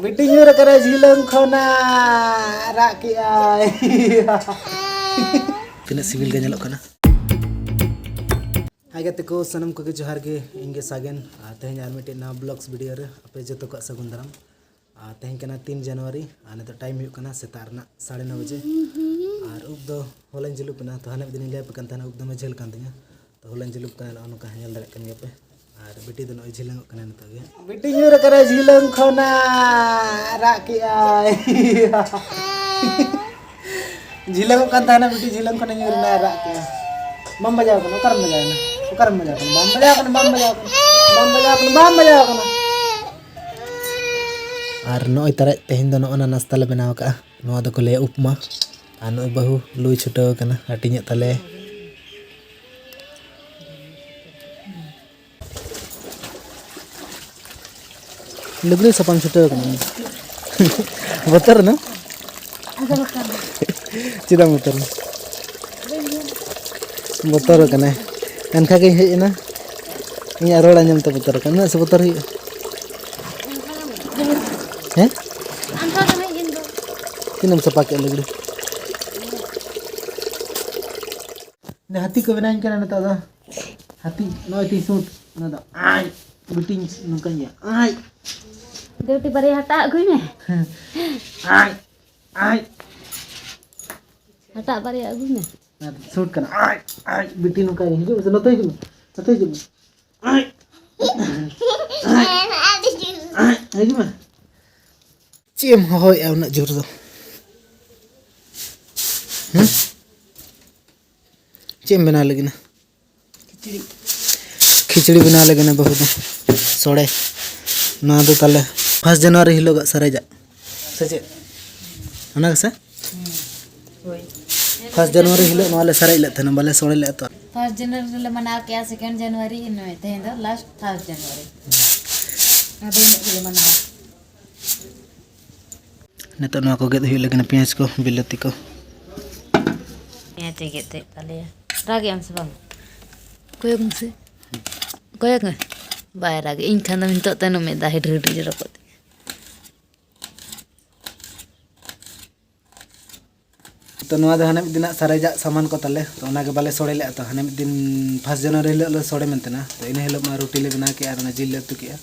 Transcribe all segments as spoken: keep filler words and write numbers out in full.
ᱵᱤᱴᱤ ᱧᱩᱨ ᱟᱠᱟᱱᱟᱭ ᱡᱷᱤᱞᱟᱹᱝ ᱠᱷᱚᱱᱟᱜ, ᱨᱟᱜ ᱠᱮᱜᱼᱟᱭ᱾ ᱛᱤᱱᱟᱹᱜ ᱥᱤᱵᱤᱞ ᱜᱮ ᱧᱮᱞᱚᱜ ᱠᱟᱱᱟ᱾ ᱦᱟᱭ ᱜᱟᱛᱮ ᱠᱚ, ᱥᱟᱱᱟᱢ ᱠᱚᱜᱮ ᱡᱚᱦᱟᱨ ᱜᱮ, ᱤᱧ ᱜᱮ ᱥᱟᱜᱮᱱ᱾ ᱟᱨ ᱛᱮᱦᱮᱧ ᱟᱨ ᱢᱤᱫᱴᱮᱱ ᱱᱟᱣᱟ vlogs video ᱨᱮ ᱟᱯᱮ ᱡᱚᱛᱚ ᱠᱚᱣᱟᱜ ᱥᱟᱹᱜᱩᱱ ᱫᱟᱨᱟᱢ᱾ ᱟᱨ ᱛᱮᱦᱮᱧ ᱠᱟᱱᱟ ᱛᱤᱱ ᱡᱟᱱᱩᱣᱟᱨᱤ, ᱟᱨ ᱱᱤᱛᱚᱜ time ᱦᱩᱭᱩᱜ ᱠᱟᱱᱟ ᱥᱮᱛᱟᱜ ᱨᱮᱱᱟᱜ ᱥᱟᱲᱮ ᱱᱚ ᱵᱟᱡᱮ᱾ ᱟᱨ ᱩᱵ ᱫᱚ ᱦᱚᱞᱟᱧ ᱡᱩᱞᱩᱯ ᱮᱱᱟ, ᱛᱚ ᱦᱟᱱᱮ ᱢᱤᱫ ᱫᱤᱱᱤᱧ ᱞᱟᱹᱭ ᱟᱯᱮ ᱠᱟᱱ ᱛᱟᱦᱮᱱᱟ ᱩᱵ ᱫᱚᱢᱮ ᱡᱷᱟᱹᱞ ᱠᱟᱱ ᱛᱤᱧᱟ᱾ ᱛᱚ ᱦᱚᱞᱟᱧ ᱡᱩᱞᱩᱯ ᱠᱟᱱᱟ, ᱱᱚᱜᱼᱚ ᱱᱚᱝᱠᱟ ᱧᱮᱞ ᱫᱟᱲᱮᱭᱟᱜ ᱠᱟᱱ ᱜᱮᱭᱟ ᱯᱮ᱾ ᱟᱨ ᱵᱤᱴᱤ ᱫᱚ ᱱᱚᱜᱼᱚᱭ ᱡᱷᱤᱞᱟᱹᱝᱚᱜ ᱠᱟᱱᱟ ᱱᱤᱛᱚᱜ ᱜᱮ᱾ ᱵᱤᱴᱤ ᱧᱩᱨ ᱟᱠᱟᱱᱟᱭ ᱡᱷᱤᱞᱟᱹᱝ ᱠᱷᱚᱱᱟᱜ, ᱨᱟᱜ ᱠᱮᱜᱼᱟᱭ᱾ ᱡᱷᱤᱞᱟᱹᱝᱚᱜ ᱠᱟᱱ ᱛᱟᱦᱮᱱᱟ ᱵᱤᱴᱤ, ᱡᱷᱤᱞᱟᱹᱝ ᱠᱷᱚᱱᱮ ᱧᱩᱨ ᱮᱱᱟ, ᱨᱟᱜ ᱠᱮᱜᱼᱟᱭ᱾ ᱵᱟᱢ ᱵᱟᱡᱟᱣ ᱠᱟᱱᱟ? ᱚᱠᱟᱨᱮᱢ ᱵᱟᱡᱟᱣ ᱮᱱᱟ? ᱚᱠᱟᱨᱮᱢ ᱵᱟᱡᱟᱣ ᱠᱟᱱᱟ? ᱵᱟᱢ ᱵᱟᱡᱟᱣ ᱠᱟᱱᱟ, ᱵᱟᱢ ᱵᱟᱡᱟᱣ ᱠᱟᱱᱟ, ᱵᱟᱢ ᱵᱟᱡᱟᱣ ᱠᱟᱱᱟ, ᱵᱟᱢ ᱵᱟᱡᱟᱣ ᱠᱟᱱᱟ᱾ ᱟᱨ ᱱᱚᱜᱼᱚᱭ ᱛᱟᱨᱟ ᱛᱮᱦᱮᱧ ᱫᱚ ᱱᱚᱜᱼᱚ ᱱᱟ ᱱᱟᱥᱛᱟ ᱞᱮ ᱵᱮᱱᱟᱣ ᱠᱟᱜᱼᱟ᱾ ᱱᱚᱣᱟ ᱫᱚᱠᱚ ᱞᱟᱹᱭᱟ ᱩᱯᱢᱟ᱾ ᱟᱨ ᱱᱚᱜᱼᱚᱭ ᱵᱟᱹᱦᱩ ᱞᱩᱭ ᱪᱷᱩᱴᱟᱹᱣ ᱟᱠᱟᱱᱟ, ᱦᱟᱹᱴᱤᱧᱮᱫ ᱛᱟᱞᱮᱭᱟ᱾ ᱞᱩᱜᱽᱲᱤ ᱥᱟᱯᱷᱟᱢ ᱪᱷᱩᱴᱟᱹᱣ ᱟᱠᱟᱱᱟ? ᱵᱚᱛᱚᱨ ᱮᱱᱟ? ᱪᱮᱫᱟᱜ ᱵᱚᱛᱚᱨ ᱮᱱᱟ? ᱵᱚᱛᱚᱨ ᱟᱠᱟᱱᱟᱭ᱾ ᱮᱱᱠᱷᱟᱱ ᱜᱤᱧ ᱦᱮᱡ ᱮᱱᱟ᱾ ᱤᱧᱟᱹᱜ ᱨᱚᱲ ᱟᱸᱡᱚᱢ ᱛᱮ ᱵᱚᱛᱚᱨ ᱟᱠᱟᱱᱟ᱾ ᱩᱱᱟᱹᱜ ᱥᱮ ᱵᱚᱛᱚᱨ ᱦᱩᱭᱩᱜᱼᱟ? ᱦᱮᱸ? ᱛᱤᱱᱟᱹᱜ ᱮᱢ ᱥᱟᱯᱷᱟ ᱠᱮᱫᱼᱟ ᱞᱩᱜᱽᱲᱤ? ᱦᱟᱹᱛᱤ ᱠᱚ ᱵᱮᱱᱟᱣᱤᱧ ᱠᱟᱱᱟ ᱱᱤᱛᱚᱜ ᱫᱚ᱾ ᱦᱟᱹᱛᱤ, ᱱᱚᱜᱼᱚᱭ ᱛᱤᱧ ᱥᱩᱴ᱾ ᱚᱱᱟ ᱫᱚ ᱟᱭ, ᱵᱤᱴᱤᱧ ᱱᱚᱝᱠᱟᱧ ᱤᱭᱟᱹ᱾ ᱟᱭ᱾ ᱫᱩᱴᱤ ᱵᱟᱨᱭᱟ ᱦᱟᱴᱟᱜ ᱟᱹᱜᱩᱭ ᱢᱮ᱾ ᱟᱭ, ᱟᱭ᱾ ᱦᱟᱴᱟᱜ ᱵᱟᱨᱭᱟ ᱟᱹᱜᱩᱭ ᱢᱮ᱾ ᱚᱱᱟ ᱫᱚ ᱥᱩᱴ ᱠᱟᱱᱟ᱾ ᱟᱭ, ᱟᱭ, ᱵᱤᱴᱤ ᱱᱚᱝᱠᱟ ᱜᱮ᱾ ᱦᱤᱡᱩᱜ ᱢᱮᱥᱮ, ᱱᱚᱛᱮ ᱦᱤᱡᱩᱜ ᱢᱮ᱾ ᱱᱚᱛᱮ ᱦᱤᱡᱩᱜ ᱢᱮ᱾ ᱟᱭ᱾ ᱟᱭ᱾ ᱦᱤᱡᱩᱜ ᱢᱮ᱾ ᱪᱮᱫ ᱮᱢ ᱦᱚᱦᱚᱭᱮᱫᱼᱟ ᱩᱱᱟᱹᱜ ᱡᱳᱨ ᱫᱚ? ᱦᱮᱸ? ᱪᱮᱫ ᱮᱢ ᱵᱮᱱᱟᱣ ᱞᱟᱹᱜᱤᱫ ᱱᱟ? ᱠᱷᱤᱪᱲᱤ᱾ ᱠᱷᱤᱪᱲᱤ ᱵᱮᱱᱟᱣ ᱞᱟᱹᱜᱤᱫ ᱱᱟ ᱵᱟᱹᱦᱩ ᱫᱚ᱾ ᱥᱚᱲᱮ᱾ ᱱᱚᱣᱟ ᱫᱚ ᱛᱟᱦᱞᱮ first January ᱦᱤᱞᱳᱜᱟᱜ ᱥᱟᱨᱮᱡᱟᱜ᱾ ᱥᱮ ᱪᱮᱫ? ᱚᱱᱟ ᱜᱮᱥᱮ? ᱦᱳᱭ᱾ First January ᱦᱤᱞᱳᱜ ᱱᱚᱣᱟ ᱞᱮ ᱥᱟᱨᱮᱡ ᱞᱮᱫ ᱛᱟᱦᱮᱱᱟ, ᱵᱟᱞᱮ ᱥᱚᱲᱮ ᱞᱮᱫᱼᱟ ᱛᱚ᱾ First January ᱨᱮᱞᱮ ᱢᱟᱱᱟᱣ ᱠᱮᱜᱼᱟ, second January ᱱᱚᱜᱼᱚᱭ ᱛᱮᱦᱮᱧ ᱫᱚ last first January᱾ ᱟᱫᱚ ᱤᱱᱟᱹᱜ ᱜᱮᱞᱮ ᱢᱟᱱᱟᱣᱟ᱾ ᱱᱤᱛᱚᱜ ᱱᱚᱣᱟ ᱠᱚ ᱜᱮᱫ ᱦᱩᱭᱩᱜ ᱞᱟᱹᱜᱤᱫ, ᱯᱮᱸᱭᱟᱡᱽ ᱠᱚ, ᱵᱤᱞᱟᱹᱛᱤ ᱠᱚ᱾ ᱯᱮᱸᱭᱟᱡᱽ ᱮ ᱜᱮᱫ ᱮᱫ ᱛᱟᱞᱮᱭᱟ᱾ ᱨᱟᱜᱮᱜ ᱟᱢ ᱥᱮ ᱵᱟᱝ? ᱠᱚᱭᱚᱜ ᱢᱮᱥᱮ᱾ ᱠᱚᱭᱚᱜ ᱢᱮ᱾ ᱵᱟᱭ ᱨᱟᱜᱮᱜ᱾ ᱤᱧ ᱠᱷᱟᱱ ᱫᱚ ᱱᱤᱛᱚᱜ ᱛᱟᱭᱱᱚᱢ ᱢᱮᱫ ᱫᱟᱜ ᱦᱤᱰᱤᱨ ᱦᱤᱰᱤᱨ ᱡᱚᱨᱚ ᱠᱚᱜ ᱛᱤᱧᱟ᱾ ᱛᱚ ᱱᱚᱣᱟ ᱫᱚ ᱦᱟᱱᱮ ᱢᱤᱫ ᱫᱤᱱᱟᱜ ᱥᱟᱨᱮᱡᱟᱜ ᱥᱟᱢᱟᱱ ᱠᱚ ᱛᱟᱞᱮ, ᱛᱚ ᱚᱱᱟᱜᱮ ᱵᱟᱞᱮ ᱥᱚᱲᱮ ᱞᱮᱫᱼᱟ᱾ ᱛᱚ ᱦᱟᱱᱮ ᱢᱤᱫ ᱫᱤᱱ ᱯᱷᱟᱥᱴ ᱡᱟᱱᱩᱣᱟᱨᱤ ᱦᱤᱞᱳᱜ ᱞᱮ ᱥᱚᱲᱮ ᱢᱮᱱᱛᱮᱱᱟ᱾ ᱛᱚ ᱤᱱᱟᱹ ᱦᱤᱞᱳᱜ ᱢᱟ ᱨᱩᱴᱤ ᱞᱮ ᱵᱮᱱᱟᱣ ᱠᱮᱫᱼᱟ ᱟᱨ ᱚᱱᱟ ᱡᱤᱞ ᱞᱮ ᱩᱛᱩ ᱠᱮᱫᱼᱟ᱾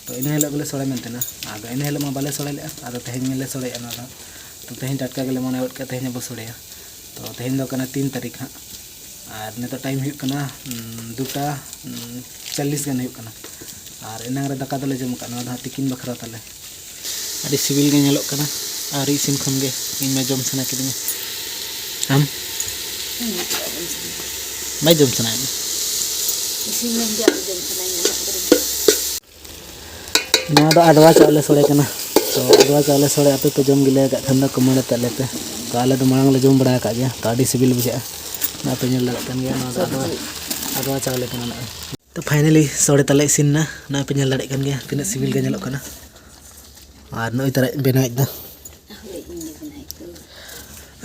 ᱛᱚ ᱤᱱᱟᱹ ᱦᱤᱞᱳᱜ ᱜᱮᱞᱮ ᱥᱚᱲᱮ ᱢᱮᱱᱛᱮᱱᱟ᱾ ᱟᱫᱚ ᱤᱱᱟᱹ ᱦᱤᱞᱳᱜ ᱢᱟ ᱵᱟᱞᱮ ᱥᱚᱲᱮ ᱞᱮᱫᱼᱟ, ᱟᱫᱚ ᱛᱮᱦᱮᱧ ᱜᱮᱞᱮ ᱥᱚᱲᱮᱭᱟ ᱱᱚᱣᱟ ᱫᱚ᱾ ᱛᱚ ᱛᱮᱦᱮᱧ ᱴᱟᱴᱠᱟ ᱜᱮᱞᱮ ᱢᱚᱱᱮ ᱜᱚᱫ ᱠᱮᱫᱼᱟ, ᱛᱮᱦᱮᱧ ᱟᱵᱚ ᱥᱚᱲᱮᱭᱟ᱾ ᱛᱚ ᱛᱮᱦᱮᱧ ᱫᱚ ᱠᱟᱱᱟ ᱛᱤᱱ ᱛᱟᱹᱨᱤᱠᱷ ᱦᱟᱸᱜ, ᱟᱨ ᱱᱤᱛᱚᱜ ᱴᱟᱭᱤᱢ ᱦᱩᱭᱩᱜ ᱠᱟᱱᱟ, ᱩᱸ, ᱫᱩᱴᱟ, ᱩᱸ, ᱪᱚᱞᱞᱤᱥ ᱜᱟᱱ ᱦᱩᱭᱩᱜ ᱠᱟᱱᱟ᱾ ᱟᱨ ᱮᱱᱟᱝ ᱨᱮ ᱫᱟᱠᱟ ᱫᱚᱞᱮ ᱡᱚᱢ ᱟᱠᱟᱫ, ᱱᱚᱣᱟ ᱫᱚ ᱦᱟᱸᱜ ᱛᱤᱠᱤᱱ ᱵᱟᱠᱷᱨᱟ ᱛᱟᱞᱮ᱾ ᱟᱹᱰᱤ ᱥᱤᱵᱤᱞ ᱜᱮ ᱧᱮᱞᱚᱜ ᱠᱟᱱᱟ, ᱟᱹᱣᱨᱤ ᱤᱥᱤᱱ ᱠᱷᱚᱱ ᱜᱮ ᱤᱧ ᱢᱟ ᱡᱚᱢ ᱥᱟᱱᱟ ᱠᱤᱫᱤᱧᱟ᱾ ᱟᱢ? ᱵᱟᱭ ᱡᱚᱢ ᱥᱟᱱᱟᱭᱮᱫ ᱢᱮ? ᱤᱥᱤᱱ ᱞᱮᱱ ᱜᱮ ᱟᱫᱚ ᱡᱚᱢ ᱥᱟᱱᱟᱧᱟ ᱦᱟᱸᱜ᱾ ᱱᱚᱣᱟ ᱫᱚ ᱟᱰᱣᱟ ᱪᱟᱣᱞᱮ ᱥᱚᱲᱮ ᱠᱟᱱᱟ᱾ ᱛᱚ ᱟᱰᱣᱟ ᱪᱟᱣᱞᱮ ᱥᱚᱲᱮ ᱟᱯᱮ ᱯᱮ ᱡᱚᱢ ᱜᱮᱞᱟᱹᱭ ᱟᱠᱟᱫ ᱠᱷᱟᱱ ᱫᱚ ᱠᱚᱢᱮᱱᱴ ᱟᱛᱮᱫ ᱞᱟᱹᱭ ᱯᱮ᱾ ᱛᱚ ᱟᱞᱮ ᱫᱚ ᱢᱟᱲᱟᱝ ᱞᱮ ᱡᱚᱢ ᱵᱟᱲᱟ ᱟᱠᱟᱫ ᱜᱮᱭᱟ, ᱛᱚ ᱟᱹᱰᱤ ᱥᱤᱵᱤᱞ ᱵᱩᱡᱷᱟᱹᱜᱼᱟ᱾ ᱱᱚᱣᱟ ᱯᱮ ᱧᱮᱞ ᱫᱟᱲᱮᱭᱟᱜ ᱠᱟᱱ ᱜᱮᱭᱟ, ᱱᱚᱣᱟ ᱫᱚ ᱟᱰᱣᱟ, ᱟᱰᱣᱟ ᱪᱟᱣᱞᱮ ᱠᱟᱱᱟ ᱱᱚᱜᱼᱚᱭ᱾ ᱛᱚ ᱯᱷᱟᱭᱱᱟᱞᱤ ᱥᱚᱲᱮ ᱛᱟᱞᱮ ᱤᱥᱤᱱ ᱮᱱᱟ᱾ ᱱᱚᱜᱼᱚᱭ ᱯᱮ ᱧᱮᱞ ᱫᱟᱲᱮᱭᱟᱜ ᱠᱟᱱ ᱜᱮᱭᱟ ᱛᱤᱱᱟᱹᱜ ᱥᱤᱵᱤᱞ ᱜᱮ ᱧᱮᱞᱚᱜ ᱠᱟᱱᱟ᱾ ᱟᱨ ᱱᱚᱜᱼᱚᱭ ᱛᱟᱨᱟᱭ ᱵᱮᱱᱟᱣᱮᱫ ᱫᱚ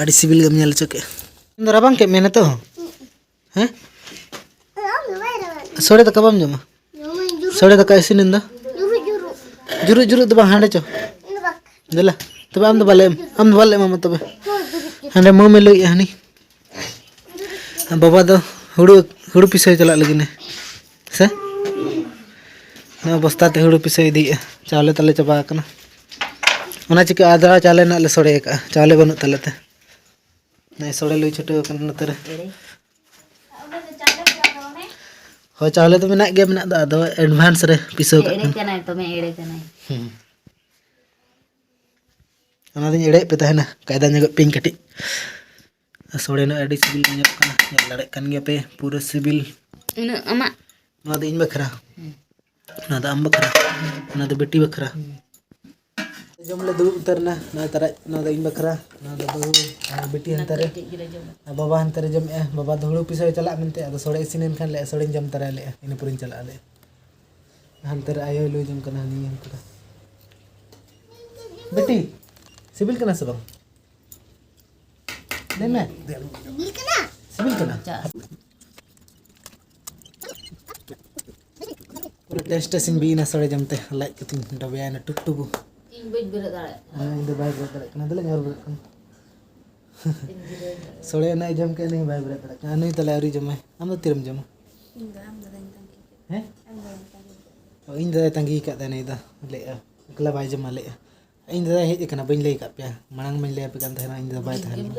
ᱟᱹᱰᱤ ᱥᱤᱵᱤᱞ ᱜᱮᱢ ᱧᱮᱞ ᱦᱚᱪᱚ ᱠᱮᱫ᱾ ᱤᱧ ᱫᱚ ᱨᱟᱵᱟᱝ ᱠᱮᱫ ᱢᱮᱭᱟ ᱱᱤᱛᱚᱜ ᱦᱚᱸ? ᱦᱮᱸ? ᱥᱚᱲᱮ ᱫᱟᱠᱟ ᱵᱟᱢ ᱡᱚᱢᱟ? ᱥᱚᱲᱮ ᱫᱟᱠᱟ ᱤᱥᱤᱱ ᱮᱱ ᱫᱚ? ᱡᱩᱨᱩᱜ ᱡᱩᱨᱩᱜ ᱫᱚ ᱵᱟᱝ, ᱦᱟᱸᱰᱮ ᱪᱚ᱾ ᱫᱮᱞᱟ᱾ ᱛᱚᱵᱮ ᱟᱢ ᱫᱚ ᱵᱟᱞᱮ ᱮᱢ, ᱟᱢ ᱫᱚ ᱵᱟᱞᱮ ᱮᱢᱟᱢᱟ ᱛᱚᱵᱮ᱾ ᱦᱟᱸᱰᱮ ᱢᱟᱹᱢᱮ ᱞᱟᱹᱭᱮᱫᱼᱟ ᱦᱟᱹᱱᱤ᱾ ᱵᱟᱵᱟ ᱫᱚ ᱦᱩᱲᱩ, ᱦᱩᱲᱩ ᱯᱤᱥᱟᱹᱭ ᱪᱟᱞᱟᱜ ᱞᱟᱹᱜᱤᱫ ᱮ᱾ ᱥᱮ? ᱱᱚᱣᱟ ᱵᱚᱥᱛᱟ ᱛᱮ ᱦᱩᱲᱩ ᱯᱤᱥᱟᱹᱭ ᱤᱫᱤᱭᱮᱫᱼᱟ᱾ ᱪᱟᱣᱞᱮ ᱛᱟᱞᱮ ᱪᱟᱵᱟ ᱟᱠᱟᱱᱟ᱾ ᱚᱱᱟ ᱪᱤᱠᱟᱹ ᱟᱫᱽᱣᱟ ᱪᱟᱣᱞᱮ ᱨᱮᱱᱟᱜ ᱞᱮ ᱥᱚᱲᱮ ᱟᱠᱟᱫᱼᱟ᱾ ᱪᱟᱣᱞᱮ ᱵᱟᱹᱱᱩᱜ ᱛᱟᱞᱮ ᱛᱮ᱾ ᱱᱚᱜᱼᱚᱭ ᱥᱚᱲᱮ ᱞᱩᱭ ᱪᱷᱩᱴᱟᱹᱣ ᱟᱠᱟᱱᱟ ᱱᱚᱛᱮ ᱨᱮ᱾ ᱦᱳᱭ, ᱪᱟᱣᱞᱮ ᱫᱚ ᱢᱮᱱᱟᱜ ᱜᱮᱭᱟ, ᱢᱮᱱᱟᱜ ᱫᱚ, ᱟᱫᱚ ᱮᱰᱵᱷᱟᱱᱥ ᱨᱮ ᱯᱤᱥᱟᱹᱣ ᱠᱟᱜ ᱮᱲᱮ ᱠᱷᱟᱱ᱾ ᱠᱟᱱᱟᱭ, ᱫᱚᱢᱮ ᱮᱲᱮ ᱠᱟᱱᱟᱭ᱾ ᱦᱩᱸ᱾ ᱚᱱᱟ ᱫᱚᱧ ᱮᱲᱮᱭᱮᱫ ᱯᱮ ᱛᱟᱦᱮᱱᱟ, ᱠᱟᱭᱫᱟ ᱧᱚᱜᱚᱜ ᱯᱮᱧ ᱠᱟᱹᱴᱤᱡ᱾ ᱟᱨ ᱥᱚᱲᱮ ᱱᱚᱜᱼᱚᱭ ᱟᱹᱰᱤ ᱥᱤᱵᱤᱞ ᱜᱮ ᱧᱮᱞᱚᱜ ᱠᱟᱱᱟ, ᱧᱮᱞ ᱫᱟᱲᱮᱭᱟᱜ ᱠᱟᱱ ᱜᱮᱭᱟ ᱯᱮ, ᱯᱩᱨᱟᱹ ᱥᱤᱵᱤᱞ᱾ ᱤᱱᱟᱹᱜ ᱟᱢᱟᱜ? ᱱᱚᱣᱟ ᱫᱚ ᱤᱧ ᱵᱟᱠᱷᱨᱟ᱾ ᱦᱩᱸ᱾ ᱱᱚᱣᱟ ᱫᱚ ᱟᱢ ᱵᱟᱠᱷᱨᱟ᱾ ᱦᱩᱸ᱾ ᱱᱚᱣᱟ ᱫᱚ ᱵᱤᱴᱤ ᱵᱟᱠᱷᱨᱟ᱾ ᱦᱩᱸ᱾ ᱡᱚᱢ ᱞᱮ ᱫᱩᱲᱩᱵ ᱩᱛᱟᱹᱨ ᱮᱱᱟ᱾ ᱱᱚᱣᱟ ᱛᱟᱨᱟᱡ, ᱱᱚᱣᱟ ᱫᱚ ᱤᱧ ᱵᱟᱠᱷᱨᱟ, ᱱᱚᱣᱟ ᱫᱚ ᱵᱟᱹᱦᱩ ᱟᱨ ᱵᱤᱴᱤ ᱦᱟᱱᱛᱮ ᱨᱮ᱾ ᱠᱟᱹᱴᱤᱡ ᱜᱤᱞᱟᱹ ᱡᱚᱢ᱾ ᱟᱨ ᱵᱟᱵᱟ ᱦᱟᱱᱛᱮ ᱨᱮ ᱡᱚᱢᱮᱜᱼᱟ᱾ ᱵᱟᱵᱟ ᱫᱚ ᱦᱩᱲᱩ ᱯᱤᱥᱟᱹᱭ ᱪᱟᱞᱟᱜ ᱢᱮᱱᱛᱮ, ᱟᱫᱚ ᱥᱚᱲᱮ ᱤᱥᱤᱱ ᱮᱱ ᱠᱷᱟᱱ ᱞᱮ, ᱥᱚᱲᱮᱧ ᱡᱚᱢ ᱛᱟᱨᱟᱭᱟ ᱞᱮ, ᱤᱱᱟᱹ ᱯᱚᱨᱮᱧ ᱪᱟᱞᱟᱜᱼᱟ ᱞᱮ᱾ ᱦᱟᱱᱛᱮ ᱨᱮ ᱟᱭᱳᱭ ᱞᱩᱭ ᱡᱚᱝ ᱠᱟᱱᱟ, ᱦᱟᱹᱱᱤ ᱦᱟᱱᱛᱮ ᱨᱮ᱾ ᱵᱤᱴᱤ, ᱥᱤᱵᱤᱞ ᱠᱟᱱᱟ ᱥᱮ ᱵᱟᱝ? ᱞᱟᱹᱭ ᱢᱮ᱾ ᱥᱤᱵᱤᱞ ᱠᱟᱱᱟ? ᱥᱤᱵᱤᱞ ᱠᱟᱱᱟ? ᱪᱟᱥ᱾ ᱯᱩᱨᱟᱹ ᱴᱮᱥ ᱴᱮᱥ ᱤᱧ ᱵᱤᱜ ᱮᱱᱟ ᱥᱚᱲᱮ ᱡᱚᱢ ᱛᱮ, ᱞᱟᱡ ᱠᱚᱛᱤᱧ ᱰᱚᱵᱮᱭᱟᱭᱮᱱᱟ ᱴᱩᱠ ᱴᱩᱠᱩ᱾ ᱤᱧ ᱵᱟᱹᱧ ᱵᱮᱨᱮᱫ ᱫᱟᱲᱮᱭᱟᱜ ᱠᱟᱱᱟ᱾ ᱦᱮᱸ, ᱤᱧ ᱫᱚ ᱵᱟᱭ ᱵᱮᱨᱮᱫ ᱫᱟᱲᱮᱭᱟᱜ ᱠᱟᱱᱟ, ᱫᱮᱞᱟᱧ ᱦᱚᱨ ᱵᱮᱨᱮᱫ ᱠᱟᱱᱟ᱾ ᱥᱚᱲᱮ ᱮᱱᱟᱜ ᱡᱚᱢ ᱠᱮᱫ, ᱱᱩᱭ ᱵᱟᱭ ᱵᱮᱨᱮᱫ ᱫᱟᱲᱮᱭᱟᱜ ᱠᱟᱱᱟ᱾ ᱱᱩᱭ ᱛᱟᱞᱮ ᱟᱹᱣᱨᱤ ᱡᱚᱢᱟᱭ᱾ ᱟᱢ ᱫᱚ ᱛᱤᱨᱮᱢ ᱡᱚᱢᱟ? ᱤᱧ ᱫᱚ ᱟᱢ ᱫᱟᱫᱟᱧ ᱛᱟᱺᱜᱤ ᱠᱟᱫ᱾ ᱦᱮᱸ? ᱟᱢ ᱫᱟᱫᱟᱧ ᱛᱟᱺᱜᱤ ᱠᱟᱫ᱾ ᱚ, ᱤᱧ ᱫᱟᱫᱟᱭ ᱛᱟᱺᱜᱤ ᱠᱟᱫ ᱛᱟᱦᱮᱱᱟ, ᱱᱩᱭ ᱫᱚ ᱞᱟᱹᱭᱮᱜᱼᱟ, ᱮᱠᱞᱟ ᱵᱟᱭ ᱡᱚᱢᱟ ᱞᱟᱹᱭᱮᱜᱼᱟ᱾ ᱤᱧ ᱫᱟᱫᱟᱭ ᱦᱮᱡ ᱟᱠᱟᱱᱟ, ᱵᱟᱹᱧ ᱞᱟᱹᱭ ᱟᱠᱟᱫ ᱯᱮᱭᱟ, ᱢᱟᱲᱟᱝ ᱢᱟᱧ ᱞᱟᱹᱭ ᱟᱯᱮ ᱠᱟᱱ ᱛᱟᱦᱮᱱᱟ, ᱤᱧ ᱫᱟᱫᱟ ᱵᱟᱭ ᱛᱟᱦᱮᱸ ᱞᱮᱱᱟ᱾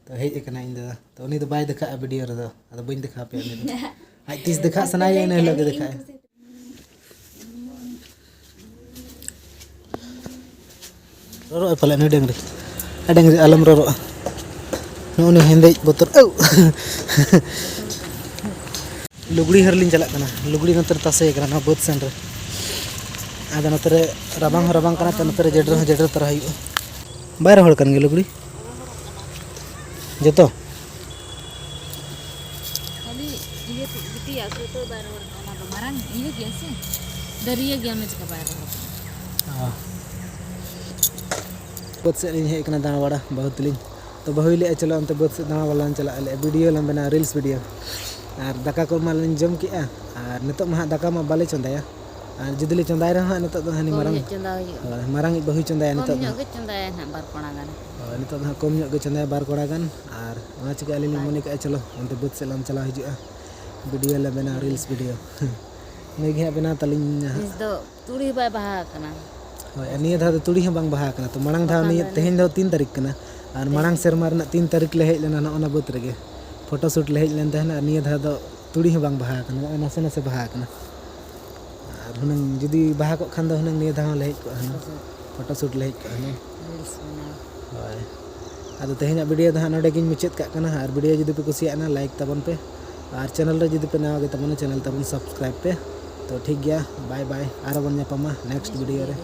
ᱛᱚ ᱦᱮᱡ ᱟᱠᱟᱱᱟ ᱤᱧ ᱫᱟᱫᱟ, ᱛᱚ ᱩᱱᱤ ᱫᱚ ᱵᱟᱭ ᱫᱮᱠᱷᱟᱜᱼᱟ ᱵᱷᱤᱰᱤᱭᱳ ᱨᱮᱫᱚ, ᱟᱫᱚ ᱵᱟᱹᱧ ᱫᱮᱠᱷᱟᱣ ᱯᱮᱭᱟ ᱩᱱᱤ ᱫᱚ᱾ ᱟᱡ ᱛᱤᱥ ᱫᱮᱠᱷᱟᱜ ᱥᱟᱱᱟᱭᱮᱭᱟ, ᱤᱱᱟᱹ ᱦᱤᱞᱳᱜ ᱜᱮ ᱫᱮᱠᱷᱟᱜᱼᱟᱭ᱾ ᱨᱚᱨᱚᱜ ᱟᱭ ᱯᱟᱞᱮ ᱱᱩᱭ ᱰᱟᱹᱝᱨᱤ᱾ ᱟᱨ ᱰᱟᱹᱝᱨᱤ ᱟᱞᱚᱢ ᱨᱚᱨᱚᱜᱼᱟ᱾ ᱱᱩᱜᱼᱩ ᱱᱩᱭ ᱦᱮᱸᱫᱮᱡ ᱵᱚᱛᱚᱨ᱾ ᱟᱹᱣ! ᱞᱩᱜᱽᱲᱤ ᱦᱟᱹᱨ ᱞᱤᱧ ᱪᱟᱞᱟᱜ ᱠᱟᱱᱟ᱾ ᱞᱩᱜᱽᱲᱤ ᱱᱚᱛᱮ ᱨᱮ ᱛᱟᱥᱮ ᱠᱟᱱᱟ, ᱱᱚᱣᱟ ᱵᱟᱹᱫᱽ ᱥᱮᱱ ᱨᱮ᱾ ᱟᱫᱚ ᱱᱚᱛᱮ ᱨᱮ ᱨᱟᱵᱟᱝ ᱦᱚᱸ ᱨᱟᱵᱟᱝ ᱠᱟᱱᱟ, ᱛᱚ ᱱᱚᱛᱮ ᱨᱮ ᱡᱮᱰᱮᱨ ᱦᱚᱸ ᱡᱮᱰᱮᱨ ᱛᱚᱨᱟ ᱦᱩᱭᱩᱜᱼᱟ᱾ ᱵᱟᱭ ᱨᱚᱦᱚᱲ ᱠᱟᱱ ᱜᱮᱭᱟ ᱞᱩᱜᱽᱲᱤ? ᱡᱚᱛᱚ? ᱠᱷᱟᱹᱞᱤ ᱤᱭᱟᱹ ᱛᱮᱫ ᱜᱤᱛᱤᱡᱟᱜ ᱥᱩᱭᱮᱴᱟᱨ ᱵᱟᱭ ᱨᱚᱦᱚᱲ ᱠᱟᱱᱟ, ᱚᱱᱟ ᱫᱚ ᱢᱟᱨᱟᱝ ᱤᱭᱟᱹ ᱜᱮᱭᱟ ᱥᱮ, ᱫᱟᱹᱨᱭᱟᱹ ᱜᱮᱭᱟ, ᱚᱱᱟ ᱪᱤᱠᱟ ᱵᱟᱭ ᱨᱚᱦᱚᱲ ᱠᱟᱱᱟ? ᱚ᱾ ᱵᱟᱹᱫᱽ ᱥᱮᱫ ᱞᱤᱧ ᱦᱮᱡ ᱟᱠᱟᱱᱟ ᱫᱟᱬᱟ ᱵᱟᱲᱟ, ᱵᱟᱹᱦᱩ ᱛᱟᱹᱞᱤᱧ᱾ ᱛᱚ ᱵᱟᱹᱦᱩᱭ ᱞᱟᱹᱭᱮᱫᱼᱟ, "ᱪᱚᱞᱚ ᱚᱱᱛᱮ ᱵᱟᱹᱫᱽ ᱥᱮᱫ ᱫᱟᱬᱟ ᱵᱟᱞᱟᱝ ᱪᱟᱞᱟᱜᱼᱟ, ᱞᱟᱹᱭᱮᱫᱼᱟ, ᱵᱷᱤᱰᱤᱭᱳ ᱞᱟᱝ ᱵᱮᱱᱟᱣᱟ, ᱨᱤᱞᱥ ᱵᱷᱤᱰᱤᱭᱳ᱾" ᱟᱨ ᱫᱟᱠᱟ ᱠᱚ ᱢᱟᱞᱤᱧ ᱡᱚᱢ ᱠᱮᱫᱼᱟ, ᱟᱨ ᱱᱤᱛᱚᱜ ᱢᱟ ᱦᱟᱸᱜ ᱫᱟᱠᱟ ᱢᱟ ᱵᱟᱞᱮ ᱪᱚᱸᱫᱟᱭᱟ᱾ ᱟᱨ ᱡᱩᱫᱤ ᱞᱮ ᱪᱚᱸᱫᱟᱭ ᱨᱮᱦᱚᱸ ᱦᱟᱸᱜ ᱱᱤᱛᱚᱜ ᱫᱚ ᱦᱟᱹᱱᱤ ᱠᱚᱢ ᱢᱟᱨᱟᱝ, ᱧᱚᱜ ᱪᱚᱸᱫᱟ ᱦᱩᱭᱩᱜᱼᱟ᱾ ᱦᱳᱭ, ᱢᱟᱨᱟᱝᱤᱡ ᱵᱟᱹᱦᱩᱭ ᱪᱚᱸᱫᱟᱭᱟ ᱠᱚᱢ ᱱᱤᱛᱚᱜ ᱫᱚ ᱧᱚᱜ ᱦᱟᱸᱜ᱾ ᱜᱮ ᱪᱚᱸᱫᱟᱭᱟ ᱱᱟᱦᱟᱜ, ᱵᱟᱨ ᱠᱚᱲᱟ ᱜᱟᱱ᱾ ᱦᱳᱭ, ᱱᱤᱛᱚᱜ ᱫᱚ ᱦᱟᱸᱜ ᱠᱚᱢ ᱧᱚᱜ ᱜᱮ ᱪᱚᱸᱫᱟᱭᱟ, ᱵᱟᱨ ᱠᱚᱲᱟ ᱜᱟᱱ᱾ ᱟᱨ ᱚᱱᱟ ᱪᱤᱠᱟᱹ ᱟᱹᱞᱤᱧ ᱞᱤᱧ ᱵᱟᱨ ᱢᱚᱱᱮ ᱠᱟᱜᱼᱟ, ᱪᱚᱞᱚ ᱚᱱᱛᱮ ᱵᱟᱹᱫᱽ ᱥᱮᱫ ᱞᱟᱝ ᱪᱟᱞᱟᱣ ᱦᱤᱡᱩᱜᱼᱟ, ᱵᱷᱤᱰᱤᱭᱳ ᱞᱮ ᱵᱮᱱᱟᱣᱟ, ᱨᱤᱞᱥ ᱵᱷᱤᱰᱤᱭᱳ᱾ ᱱᱩᱭ ᱜᱮ ᱦᱟᱸᱜ ᱵᱮᱱᱟᱣ ᱛᱟᱹᱞᱤᱧ ᱦᱟᱸᱜ᱾ ᱱᱮᱥ ᱫᱚ ᱛᱩᱲᱤ ᱦᱚᱸ ᱵᱟᱭ ᱵᱟᱦᱟ ᱟᱠᱟᱱᱟ᱾ ᱦᱳᱭ, ᱟᱨ ᱱᱤᱭᱟᱹ ᱫᱷᱟᱣ ᱫᱚ ᱛᱩᱲᱤ ᱦᱚᱸ ᱵᱟᱝ ᱵᱟᱦᱟ ᱟᱠᱟᱱᱟ᱾ ᱛᱚ ᱢᱟᱲᱟᱝ ᱫᱷᱟᱣ ᱵᱟᱠᱷᱟᱱ ᱱᱤᱭᱟᱹ, ᱫᱚ ᱛᱮᱦᱮᱧ ᱫᱚ ᱛᱤᱱ ᱛᱟᱹᱨᱤᱠᱷ ᱠᱟᱱᱟ? ᱟᱨ ᱛᱮᱦᱮᱧ ᱢᱟᱲᱟᱝ ᱥᱮᱨᱢᱟ ᱨᱮᱱᱟᱜ ᱛᱤᱱ ᱛᱟᱹᱨᱤᱠᱷ ᱞᱮ ᱦᱮᱡ ᱞᱮᱱᱟ ᱱᱚᱜᱼᱚ ᱱᱟ ᱵᱟᱹᱫᱽ ᱨᱮᱜᱮ, ᱯᱷᱳᱴᱳ ᱥᱩᱴ ᱞᱮ ᱦᱮᱡ ᱞᱮᱱ ᱛᱟᱦᱮᱱᱟ, ᱟᱨ ᱱᱤᱭᱟᱹ ᱫᱷᱟᱣ ᱫᱚ ᱛᱩᱲᱤ ᱦᱚᱸ ᱵᱟᱝ ᱵᱟᱦᱟ ᱟᱠᱟᱱᱟ, ᱱᱚᱜᱼᱚᱭ ᱱᱟᱥᱮ ᱱᱟᱥᱮ ᱵᱟᱦᱟ ᱟᱠᱟᱱᱟ᱾ ᱟᱨ ᱦᱩᱱᱟᱹᱝ ᱡᱩᱫᱤ ᱵᱟᱦᱟ ᱠᱚᱜ ᱠᱷᱟᱱ ᱫᱚ ᱦᱩᱱᱟᱹᱝ ᱱᱤᱭᱟᱹ ᱫᱷᱟᱣ ᱦᱚᱸ ᱞᱮ ᱦᱮᱡ ᱠᱚᱜᱼᱟ ᱦᱩᱱᱟᱹᱝ, ᱯᱷᱳᱴᱳ ᱥᱩᱴ᱾ ᱯᱷᱳᱴᱳ ᱥᱩᱴ ᱞᱮ ᱦᱮᱡ ᱠᱚᱜᱼᱟ ᱦᱩᱱᱟᱹᱝ᱾ ᱨᱤᱞᱥ ᱵᱮᱱᱟᱣ᱾ ᱦᱳᱭ, ᱟᱫᱚ ᱛᱮᱦᱮᱧᱟᱜ ᱵᱷᱤᱰᱤᱭᱳ ᱫᱚ ᱦᱟᱸᱜ ᱱᱚᱰᱮ ᱜᱤᱧ ᱢᱩᱪᱟᱹᱫ ᱠᱟᱜ ᱠᱟᱱᱟ᱾ ᱟᱨ ᱵᱷᱤᱰᱤᱭᱳ ᱡᱩᱫᱤ ᱯᱮ ᱠᱩᱥᱤᱭᱟᱜᱼᱟ, ᱞᱟᱭᱤᱠ ᱛᱟᱵᱚᱱ ᱯᱮ, ᱟᱨ ᱪᱮᱱᱮᱞ ᱨᱮ ᱡᱩᱫᱤ ᱯᱮ ᱱᱟᱣᱟ ᱜᱮ ᱛᱟᱵᱚᱱᱟ, ᱪᱮᱱᱮᱞ ᱛᱟᱵᱚᱱ ᱥᱟᱵᱥᱠᱨᱟᱭᱤᱵᱽ ᱯᱮ᱾ ᱛᱚ ᱴᱷᱤᱠ ᱜᱮᱭᱟ, ᱵᱟᱭ ᱵᱟᱭ, ᱟᱨᱚ ᱵᱚᱱ ᱧᱟᱯᱟᱢᱟ ᱱᱮᱠᱥᱴ ᱵᱷᱤᱰᱤᱭᱳ ᱨᱮ᱾